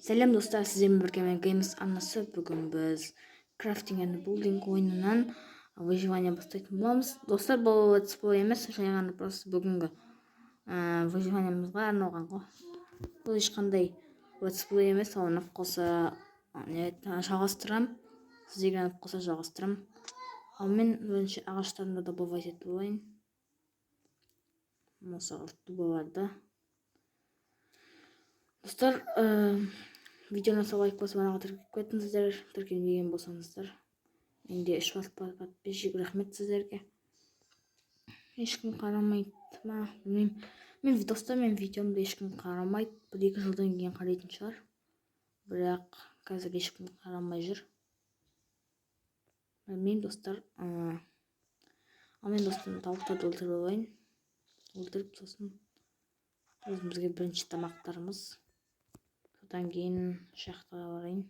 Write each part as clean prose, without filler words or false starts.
Сәлем, достар! Сіздермен бірге мен, Games арнасы. Бүгін біз Crafting and Building ойынынан выживание бастайтын боламыз. Достар, бұл летсплей емес, жай ғана просто бүгінгі выживаниемызға арналған ғой. Бұл ешқандай летсплей емес, ал ұнап қалса, не, жалғастырамын. Сіздерге ұнап қалса, жалғастырамын. Ал мен бірінші ағаштарымды добывать етіп алайын. Осы дубаларды. Достар, видеоны лайк басып, арнаға тіркеліп кетіңіздер, тіркелмеген болсаңыздар. Менде 3 подписчик, рахмет сіздерге. Ешкім қарамайды ма, білмеймін. Мен, достар, мен видеомды ешкім қарамайды. 1-2 жылдан кейін қарайтын шығар. Бірақ қазір ешкім қарамай жүр. Білмеймін, достар. Ал мен, достар, тауықтарды өлтіріп алайын. Өлтіріп, сосын өзімізге бірінші тамақтарымыз. Содан кейін шахтаға барайын.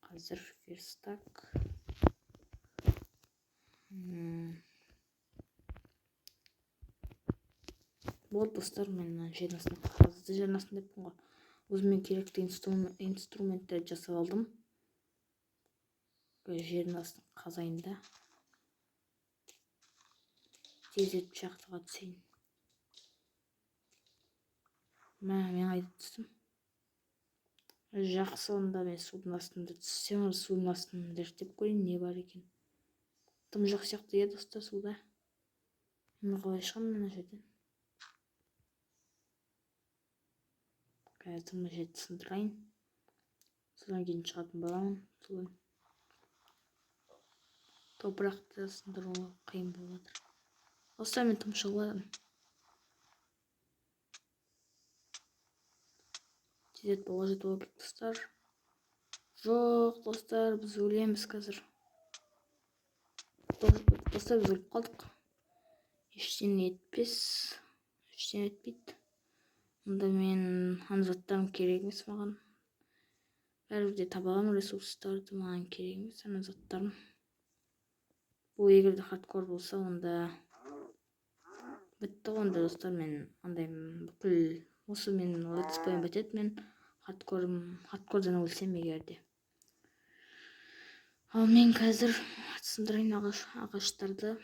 Қазір верстак. Болды, достар, мен мына жердің астына қазды, жердің астына деппін ғой. Өзіме керекті инструменттерді жасап алдым. Жердің астын қазайын да, тездетіп шахтаға түсейін. Мә, мен қайда түстім? Жақсы, онда мен судың астында түссем, судың астын зерттеп көрейін, не бар екен. Тым жоқ сияқты, иә, достар, суда. Мен қалай шығамын мына жерден? Қазір мына жерді сындырайын. Содан кейін шығатын боламын. Судан. Топырақты сындыру қиын болып жатыр. Достар, мен тым шығып жатырмын. Тездетіп жетіп алу керек, достар. Жоқ, достар, біз өлеміз қазір. Достар, біз өліп қалдық. Ештеңе етпес. Ештеңе етпейді. Онда мен ана заттарым керек емес маған. Бәрібір де таба аламын ресурстарды, маған керек емес ана заттарым. Бұл егер де хардкор болса, онда бітті ғой онда, достар, мен андай бүкіл осы менің летсплейім бітеді, мен хардкордан өлсем егер де. Ал мен қазір сындырайын ағаштарды.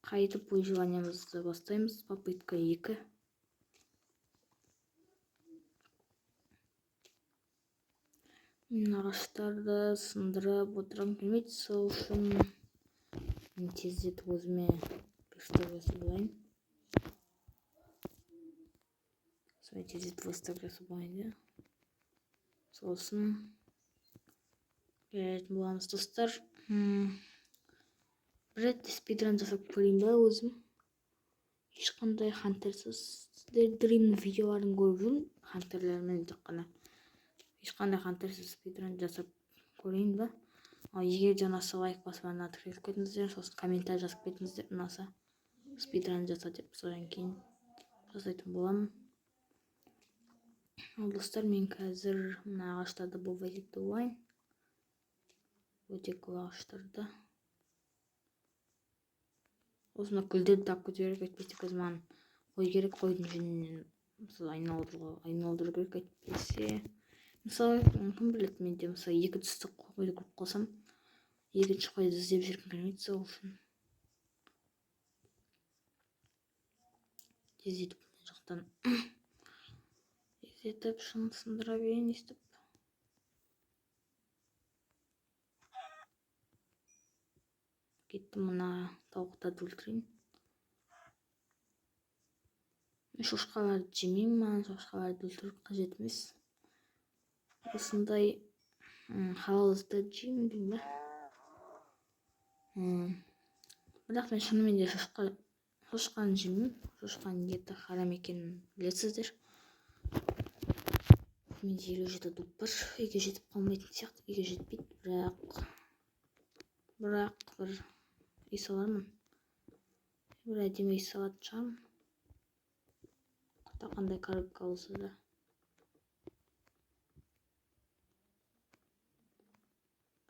Қайтып выживаниемызды бастаймыз. Попытка 2. Мен ағаштарды сындырып отырғым келмейді, сол үшін мен тездетіп өзіме верстак жасап алайын. Өзіме тездетіп верстак жасап алайын, иә. Сосын келетін боламыз, достар. Бір рет спидран жасап көрейін ба өзім? Ешқандай хантерсіз. Сіздер Дримнің видеоларын көріп жүрмін, хантерлермен тек қана. Ешқандай хантерсіз спидран жасап көрейін ба? Ал егер де ұнаса, лайк басып, арнаға тіркеліп кетіңіздер, сосын комментарий жазып кетіңіздер, ұнаса спидран жаса деп, содан кейін жасайтын боламын. Ал, достар, мен қазір мына ағаштарды добывать етіп алайын. Өте көп ағаштарды. Осы мына гүлдерді тауып кету керек, әйтпесе қазір маған қой керек, қойдың жүнінен мысалы айналдыру керек, әйтпесе. Мысалы, кім біледі, менде мысалы екі түсті қойды көріп қалсам, екінші қойды іздеп жүргім келмейді, сол үшін. Тездетіп мына жақтан тездетіп шын сындыра берейін өйстіп. Кеттім, мына тауықтарды өлтірейін. Мен шошқаларды жемеймін, маған шошқаларды өлтіру қажет емес. Осындай халал заттарды жеймін деймін ба? Бірақ мен шынымен де шошқаны жемеймін. Шошқаның еті харам екенін білесіздер. Менде 57 дуб бар. Үйге жетіп қалмайтын сияқты, үйге жетпейді, бірақ бір үй салармын. Бір әдемі үй салатын шығармын. Құта қандай коробка болса да.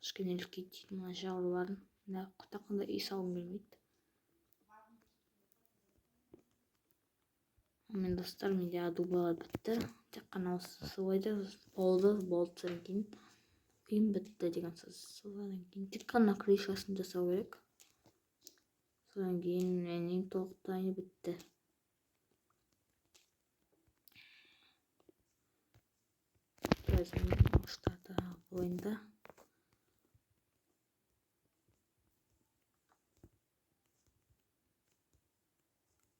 Кішкене үлкейтейін мына жаурыларын. Мына құта қандай үй салғым келмейді. Мен, достар, менде адубалар бітті. Тек қана осы солайды болды, болды, содан кейін үйім бітті деген сөз. Содан кейін тек қана крышасын жасау керек. Содан кейін менің толықтай бітті. Өзім ағаштарды қояйын.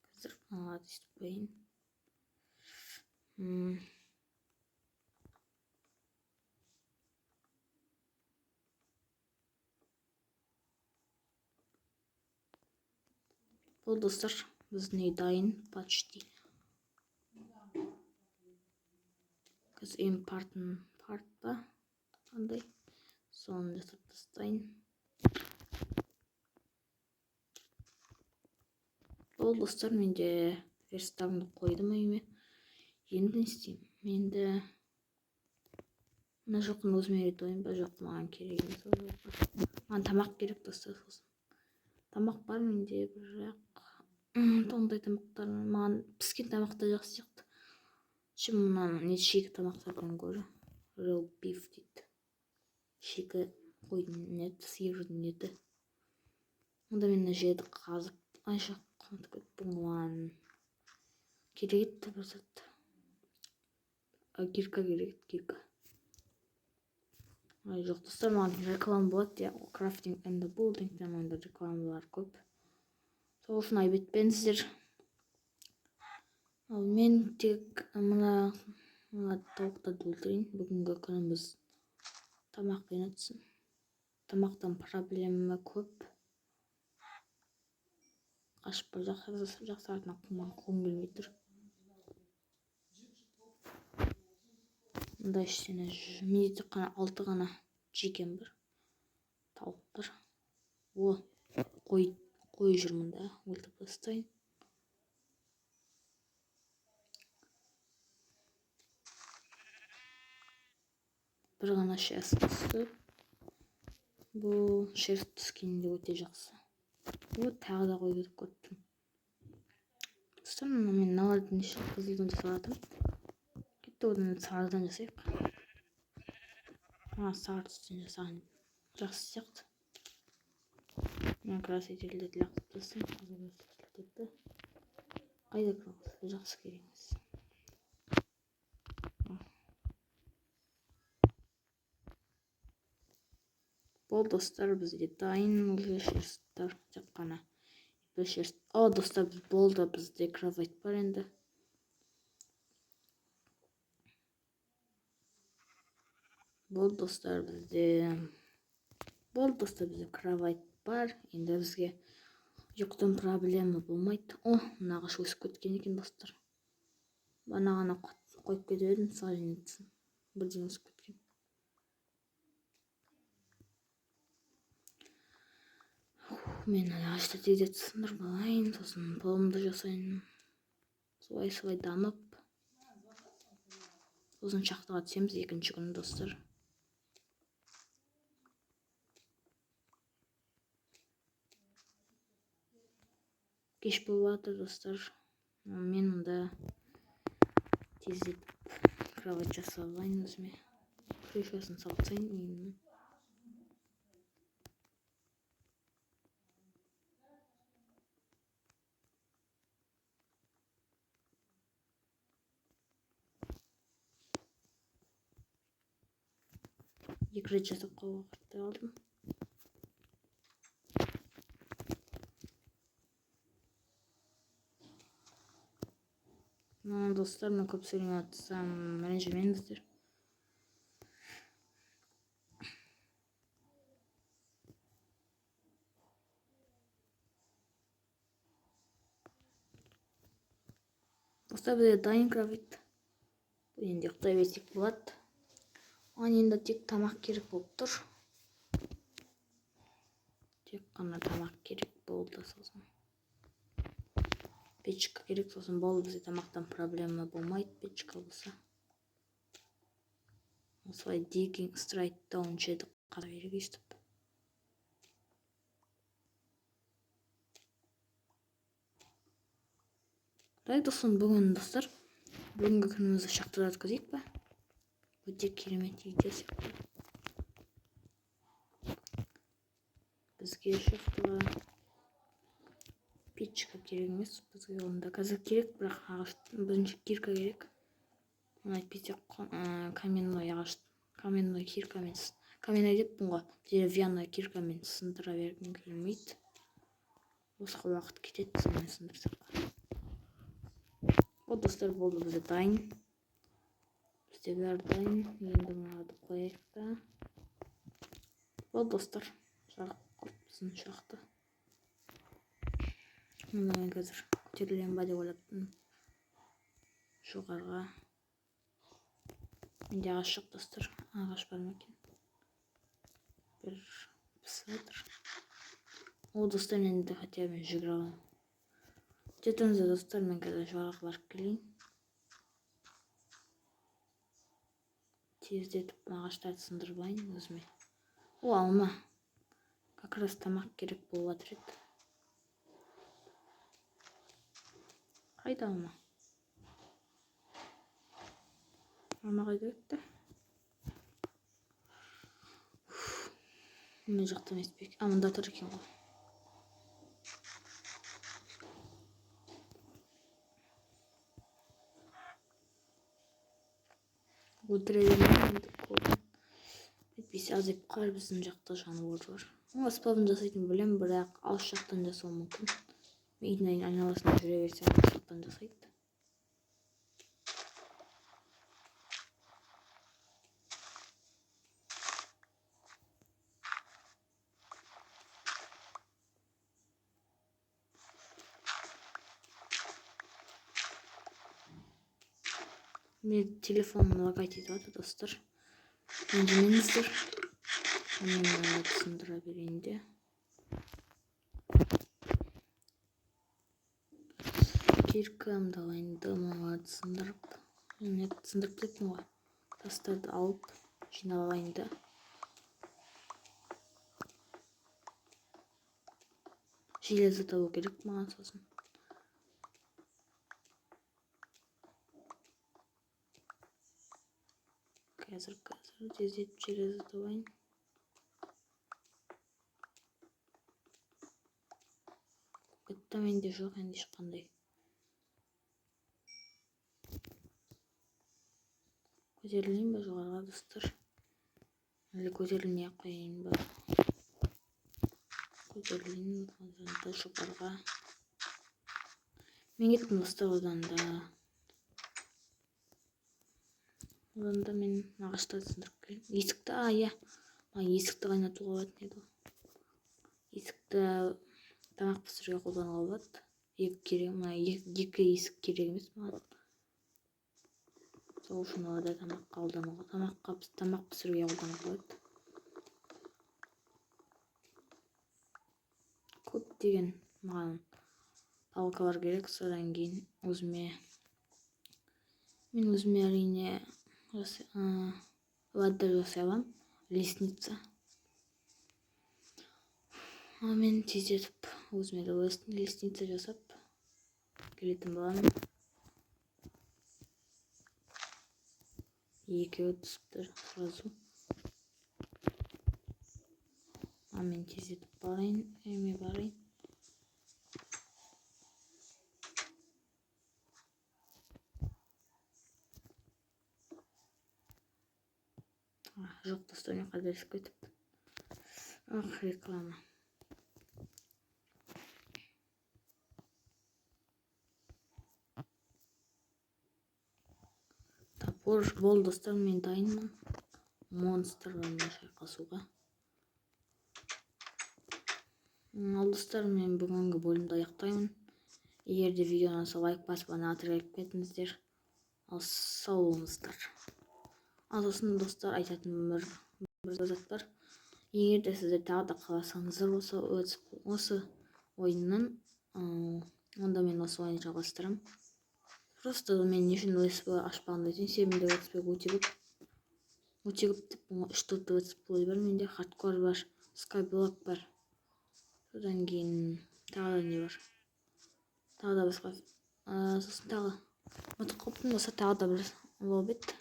Қазір мыналарды өйстіп қояйын. Бұл, достар, біздің үй дайын почти. Қазір үйім партын, парт па қандай, соны жасап тастайын. Бұл, достар, менде верстагымды қойдым үйіме. Енді не істеймін? Енді мына жылқыны өзіме үйретіп алайын ба? Жоқ, маған керек емес ол жылқы. Маған тамақ керек, достар, сосын. Тамақ бар менде, бірақ ондай тамақтар маған піскен тамақ та жақсы сияқты. Чем мынаны не шикі тамақтардан гөрі. Real beef дейді. Шикі қойдың еті, сиырдың еті. Онда мен мына жерді қазып, ай, жоқ, ұмытып кеттім, маған керек еді бір зат. Кирка керек еді, кирка. Ай, жоқ, достар, маған реклама болады, иә, Crafting and the Building онда рекламалар көп. Сол үшін айып етпеңіздер. Ал мен тек мына тауықтарды өлтірейін. Бүгінгі күніміз тамақпен өтсін. Тамақтан проблема көп. Қашып бара жақсы артынан қуғым келмей тұр. Мында ештеңе, менде тек қана 6 ғана жекен бар. Тауық бар. О, қой жүр мында. Өлтіріп тастайын. Бір ғана шерсть түсті. Бұл шерсть түскенде өте жақсы. О, тағы да қой кетіп көріп тұрмын. Достар, мына мен мыналардың неше қызылдан жасап жатырмын. Кетті, одан сарыдан жасайық. Сары түстен жасаған жақсы сияқты. Мен красительді лақтырып тастаймын. Қызыл красительді. Қайда краситель? Жақсы, керек емес. Бұл, достар, бізде дайын уже шерсттер, тек қана бір шерсть. О, достар, болды, бізде кровать бар енді. Болды, достар, бізде болды, достар, бізде кровать бар. Енді бізге ұйқыдан проблема болмайды. О, мына ағаш өсіп кеткен екен, достар. Бана ғана қойып кетіп едім, саженецін. Бірден өсіп кеткен. Мен ағашты тездетіп сындырып алайын, сосын полымды жасайын. Солай-солай дамып, сосын шахтаға түсеміз екінші күні, достар. Кеш болып жатыр, достар. Мен онда тездетіп кровать жасап алайын өзіме. Крышасын салып тастайын үйімнің. Екі рет жасап қалуға алдым. Ну, достар, мен көп сөйлемей жатсам, ренжімеңіздер. Достар, бізде дайын кровать. Енді ұйықтай берсек болады. Маған енді тек тамақ керек болып тұр. Тек қана тамақ керек болды, сосын печка керек, сосын болды, бізде тамақтан проблема болмайды, печка болса. Осылай digging straight down жерді қаза керек өйстіп. Давай, достар, бүгін, достар, бүгінгі күнімізді шахтада өткізейік па? Өте керемет идея сияқты. Бізге шахтаға печка керек емес, бізге онда қазір керек, бірақ ағаш бірінші кирка керек. Оны әйтпесе каменной ағаш, каменной киркамен, каменной деппін ғой, деревянный киркамен сындыра бергім келмейді. Босқа уақыт кетеді сонымен сындырсақ. Вот, достар, болды, бізде дайын. Бізде бәрі дайын. Енді мыналарды қояйық та. Болды, достар, жарық қалды біздің шахта. Мында мен қазір көтерілемін ба деп ойлаптым жоғарыға. Менде ағаш жоқ, достар. Ағаш бар ма екен? Бір пісіп жатыр. О, достар, мен енді хотя бы жүгіре аламын. Жетіңіздер, достар, мен қазір жоғарыға барып келейін. Тездетіп ағаштарды сындырып алайын өзіме. О, алма. Как раз тамақ керек болып жатыр еді. Қайда алма? Алма қайда кетті? Мына жақта емес пе екен? А, мында тұр екен ғой. Өлтіре бермеймін енді көбін. Әйтпесе азайып қалар біздің жақта жануарлар. О, спавн жасайтын білемін, бірақ алыс жақтан жасауы мүмкін. Үйдің айналасында жүре берсем, алыс жақтан жасайды. Мен телефоным лагать етіп жатыр, достар. Ренжімеңіздер. Мен мынаны сындыра берейін де. Киркамды алайын да, мыналарды сындырып. Мен сындырып кеттім ғой. Тастарды алып жинап алайын да. Железо табу керек маған сосын. Қазір, қазір тездетіп железо табайын. Бітті, менде жоқ енді ешқандай. Көтерілейін ба жоғарыға, достар? Әлде көтерілмей ақ қояйын ба? Көтерілейін одан да жоғарыға. Мен кеттім, достар, одан да. Одан да мен ағаштарды сындырып келемін. Есікті, а, иә. Маған есікті қайнатуға болатын еді ғой. Есікті тамақ пісіруге қолдануға болады. Екі керек, мына екі есік керек емес маған. Сол үшін оларды тамаққа қолдануға, тамаққа, тамақ пісіруге қолдануға болады. Көптеген маған палкалар керек, содан кейін өзіме, мен өзіме әрине ладдер жасай аламын, лестница. Ал мен тездетіп өзіме де лестница жасап келетін боламын. Екеуі түсіп тұр сразу. Ал мен тездетіп барайын, үйіме барайын. Жоқ, достар, мен қателесіп кетіппін. Ах, реклама. Топор болды, достар, мен дайынмын монстрлармен шайқасуға. Ал, достар, мен бүгінгі бөлімді аяқтаймын. Егер де видео ұнаса, лайк басып, ана тіркеліп кетіңіздер. Ал сау болыңыздар. Ал сосын, достар, айтатын бір зат бар. Егер де сіздер тағы да қаласаңыздар осы ойыннан, онда мен осы ойынды жалғастырамын. Просто мен не үшін ОСП ашпағанымды айтайын, себебі менде ОСП өте көп. Өте көп деп, үш төрт ОСП бар менде, хардкор бар, скайблок бар. Содан кейін тағы да не бар? Тағы да басқа Сосын тағы ұмытып қалыппын, достар, тағы да бір болып еді,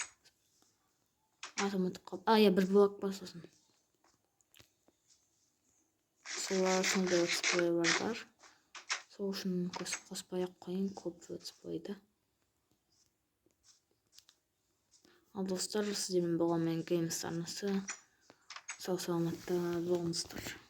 аты ұмытып қалып, а, иә, бір блок бар. Сосын солар, сондай летсплейлер бар, сол үшін қоспай ақ қояйын көп летсплейді. Ал, достар, сіздермен болған мен, Геймс арнасы. Сау саламатта болыңыздар.